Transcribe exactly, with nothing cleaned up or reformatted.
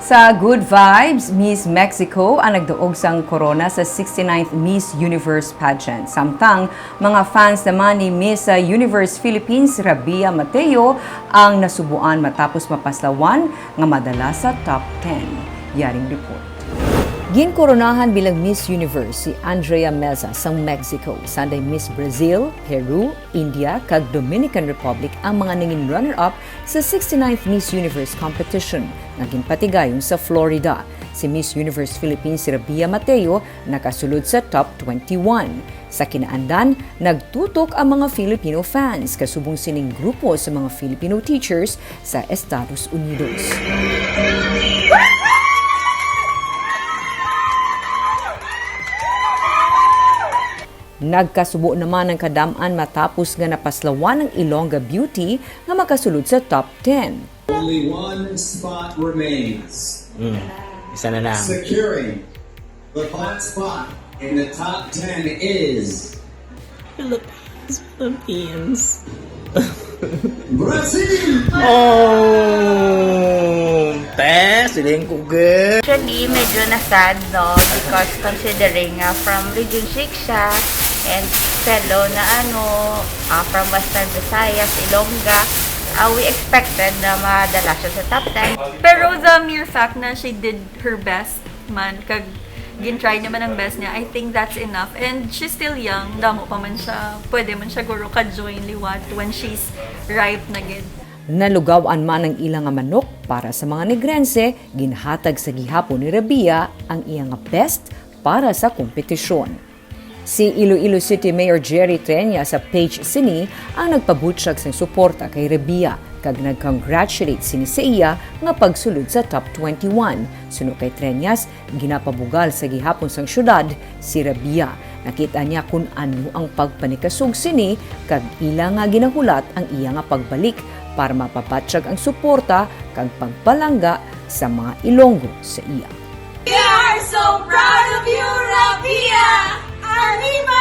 Sa Good Vibes, Miss Mexico ang nagduog sang korona sa sixty-ninth Miss Universe pageant. Samtang mga fans naman ni Miss, uh, Universe Philippines, Rabia Mateo, ang nasubuan matapos mapaslawan nga madala sa top ten. Yaring report. Ginkoronahan bilang Miss Universe si Andrea Meza sang Mexico, sanday Miss Brazil, Peru, India, kag Dominican Republic ang mga nangin runner-up sa sixty-ninth Miss Universe competition nga ginpatigayon sa Florida. Si Miss Universe Philippines si Rabia Mateo nakasulod sa top twenty-one. Sa kinaandan, nagtutok ang mga Filipino fans kasubong sining grupo sa mga Filipino teachers sa Estados Unidos. Nagkasubo naman ang kadam-an matapos nga napaslawan ang Ilongga Beauty nga makasulod sa top ten. Only one spot remains. Mm. Isa na lang. Securing the top spot in the top ten is Philippines, Philippines. Brazil! Oh, te, siling ko, girl. Actually, medyo na-sad, no? Because considering nga from Region six siya and fellow na ano, ah, from Western Visayas, Ilongga, ah, we expected na madala siya sa top ten. Pero the mere fact na she did her best man, kag gin-try naman ang best niya, I think that's enough. And she's still young, damo pa man siya, pwede man siya guro ka-join liwat when she's ripe na gid. Nalugawan man ang ila nga manok para sa mga Negrense, ginhatag sa gihapon ni Rabia ang iya nga best para sa kompetisyon. Si Iloilo City Mayor Jerry Treñas sa page sini ang nagpabutyag sang suporta kay Rabia kag nag-congratulate sini sa iya nga pagsulod sa top twenty-one. Suno kay Treñas, ginapabugal sa gihapon sang syudad si Rabia. Nakita niya kun ano ang pagpanikasog sini kag ila nga ginahulat ang iya nga pagbalik para mapabatyag ang suporta kag pagpalangga sa mga Ilonggo sa iya. We are so proud of you, Rabia! Arriba